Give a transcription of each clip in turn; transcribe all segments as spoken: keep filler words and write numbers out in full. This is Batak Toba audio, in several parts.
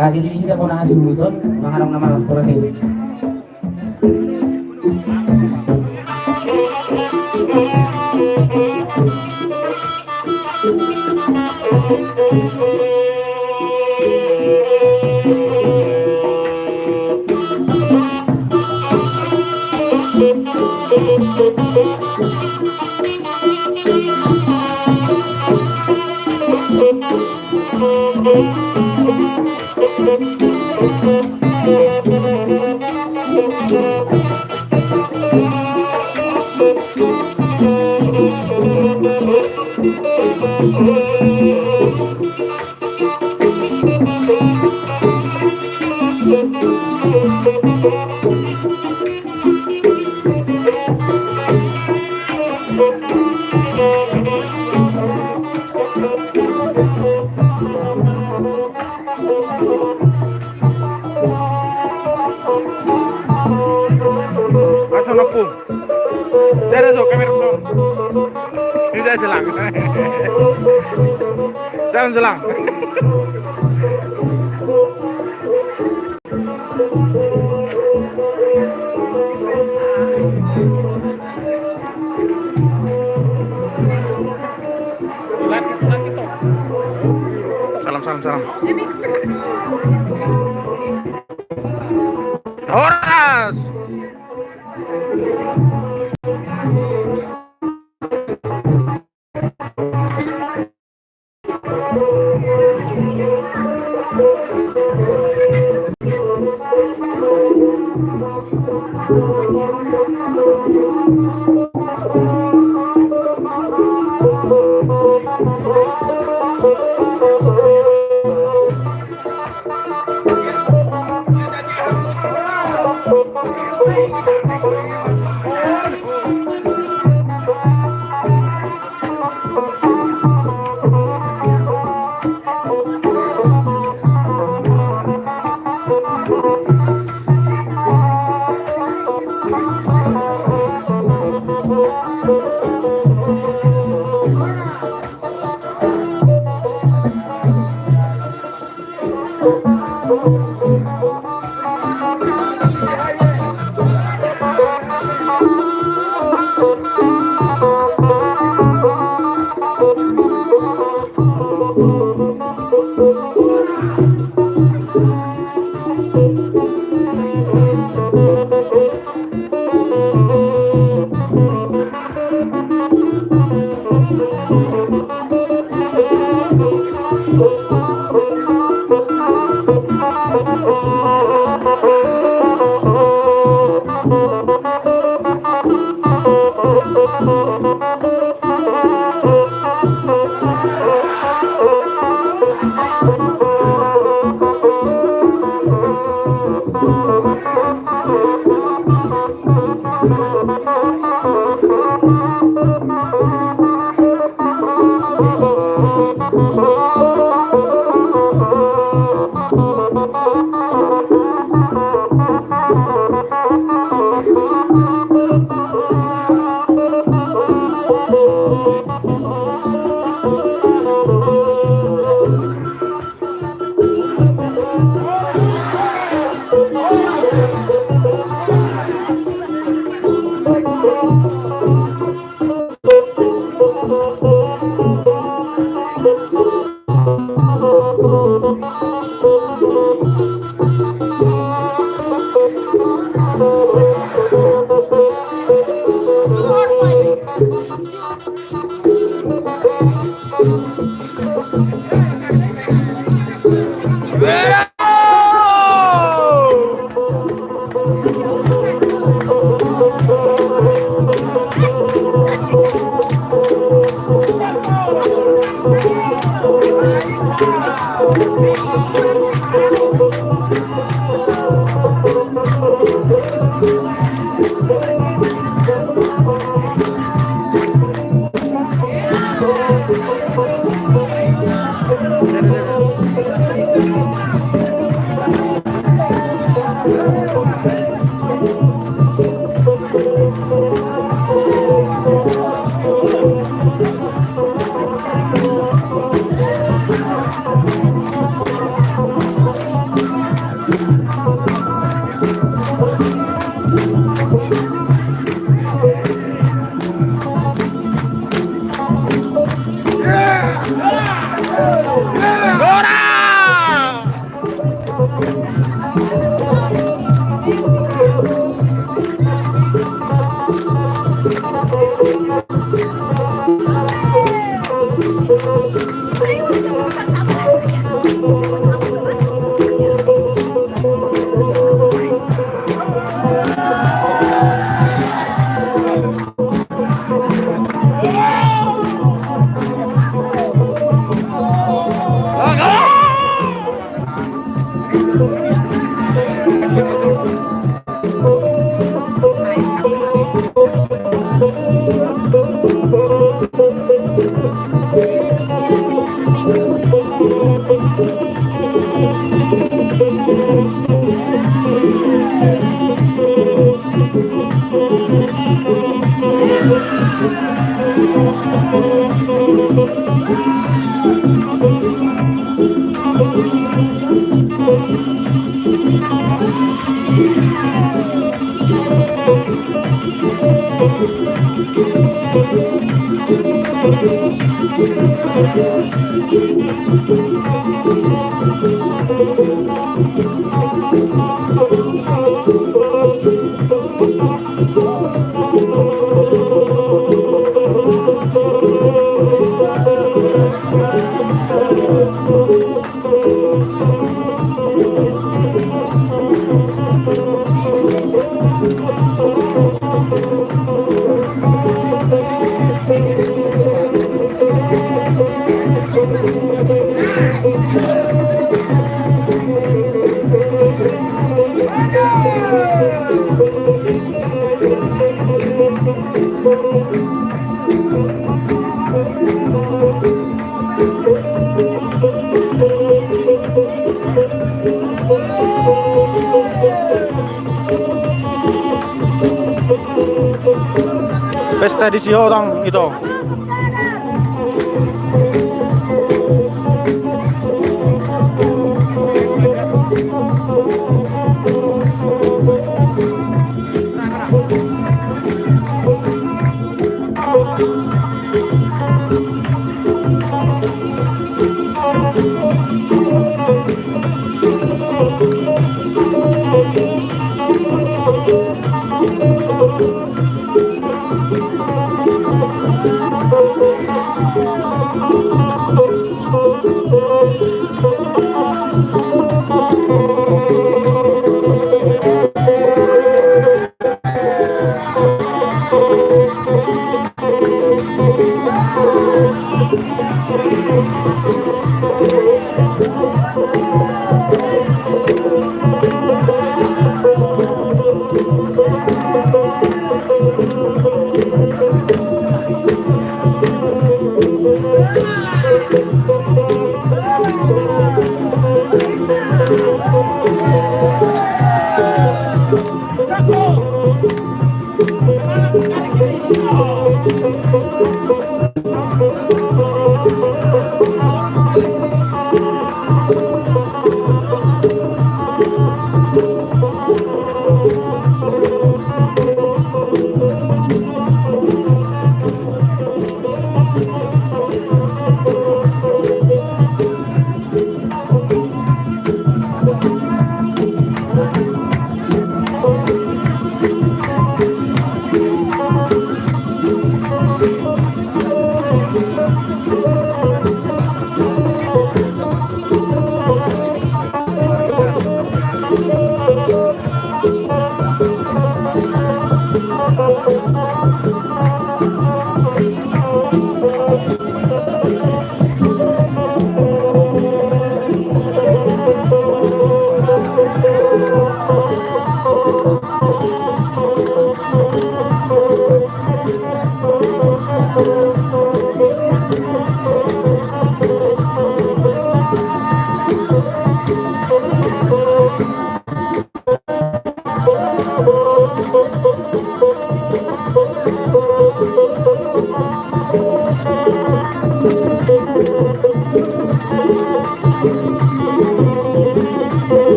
Ah, jadi di sini aku nang hasuhuton, nang adong na martortor i. Langsung nampung. Dari so kamera dong. Ini saya jelang. Jangan jelang. Salam, salam, salam. Horas. Pesta di Sihotang, ito.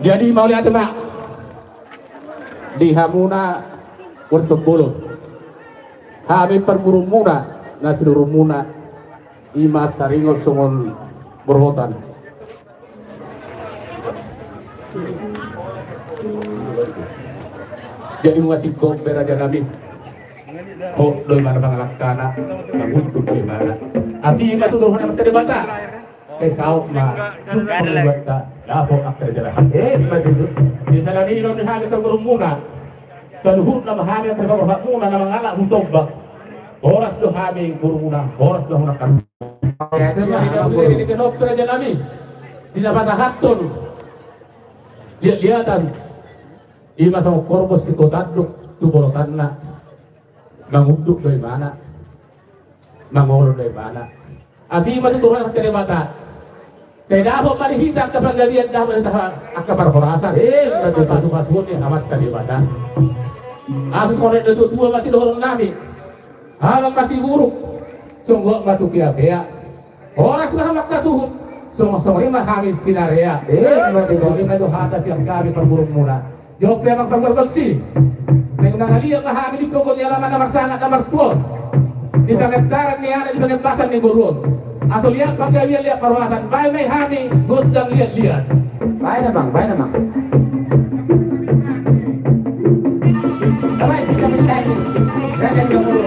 Jadi mauliate ma di hamuna, Ursuk Bolo. Hami pargurumuna, na sinurumuna, i ma taringot songon borhotan. Jadi nunga singkop be raja nami. Hot do imana pangalangkana, mangunduk do imana. Asi ma tu dohot ni Amanta Debata. Sai saut ma tu pangguatta, dapot angka raja nami. Eh, ima tutu. Di sada ni do ni hami tu gurumuna. Saluhutna ma hami angka borhatmuna na mangalap hu Tombak. Horas do hami gurumuna, horas do hamuna. Di na pasahathon liatliatan, ima songon horbos tingko tanduk tu bolotanna. Mangunduk do imana, mangolu do imana. Asi ma tu dohot ni Amanta Debata. Sai dapot ma di hita angka panggabean, dapot ma di hita angka parhorasan. Eh, ima tutu. Pasupasuon ni Amanta Debata. Asa songon na nidok ni natuatua ma sidohonon nami. Halak ma siburuk, songgop ma tu peapea. Horas ma hamu angka suhut, songon songon i ma hami sinarea. Eh, ima tutu. Songon i ma tutu hata sian hami pargurumuna. Jolo pe amang panggual gonsi. Naeng mangaliat ma hami di pogu ni alaman na marsangap na martua on. Di pangentaran ni anak, di pangembasan ni boru on. Asa liat panggabean, liat parhorasan, baen ma i hami gondang liatliat. Baen amang, baen amang. Baen, kita minta ini. Raja dua puluh.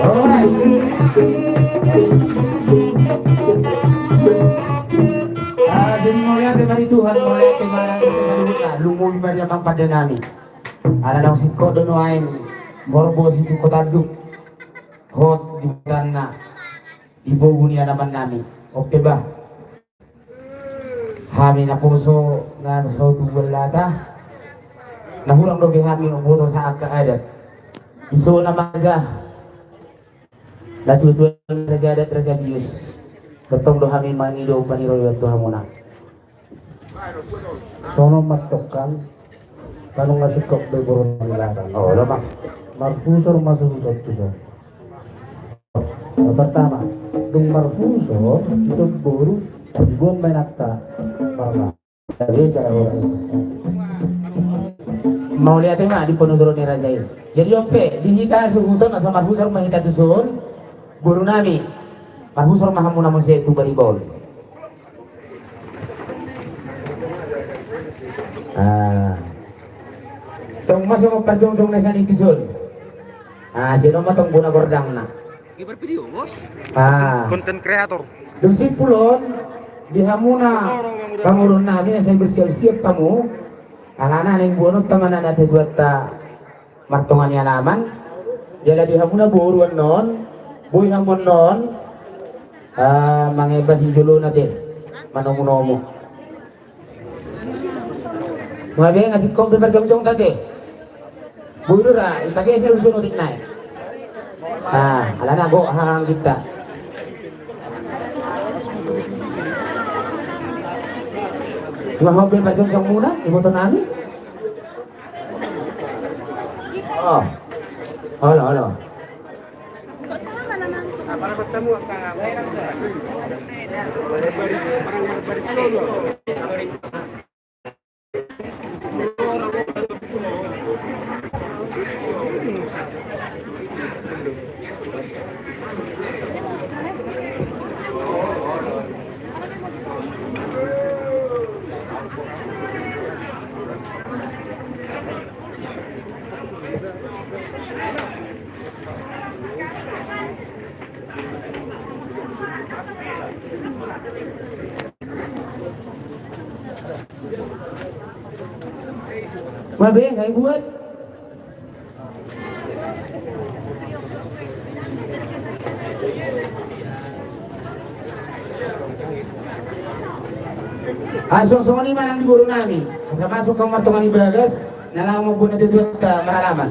Horas. Ah, jadi mauliate ma di Tuhan, mauliate ma di Tuhan, saluhutna, lumobi ma di amang pande nami. Ala naung singkop do nuaeng, horbos i tingko tanduk. Hot di hutanna, di pogu ni alaman nami. Oke bah. Hami naposo na so tubuan lata. Na hurang dope hami mamboto saangka adat. Di son ma raja natuatua, raja adat, raja bius. Tongtong do hami mangido paniroion tu hamuna. Songon on ma tongkan, nunga singkop do i boru nami. Olo ma. Marpusor ma suhut on tuson. Pertama, dung marpusor tuson boru, diboan ma inanta marla. Tabe cara horas. Mauliate ma di ponuturon ni raja i. Jadi on pe di hita suhut on asa marpusor ma hita tuson boru nami. Marpusor ma hamuna muse tu balibaon. Ah. Tong ma songon parjongjong na sian i tuson. Ah, sian on ma tong bona gordangna. Gamer video, bos. Ah. Konten kreator. Dung simpul on di hamuna pamoruon nami, asa bersiap-siap hamu. Alana naeng boanonta ma na natuatuanta martonga ni alaman. Jala di hamuna boru annon, boi hamu annon, ah, mangembas i jolona te, manomu-nomu. Nunga be, nunga singkop be parjongjongonta te. Boi do ra, ipageser usun otik nai. Ah, alana gok hahang kita. Ima hobe parjongjong muna, iboto nami. Oh. Halo, halo. Mabe, ngai buat. Asa songon i ma nang di boru nami, asa masuk hamu martonga ni bagas, na laho mamboan na tuatuanta maralaman.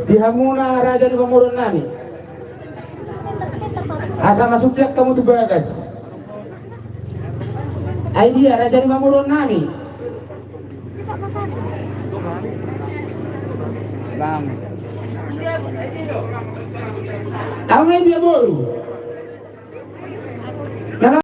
Di hamuna raja ni pamoruon nami, asa masuk ia hamu tu bagas. Ai dia raja ni pamoruon nami? Bang. Au ma i dia boru.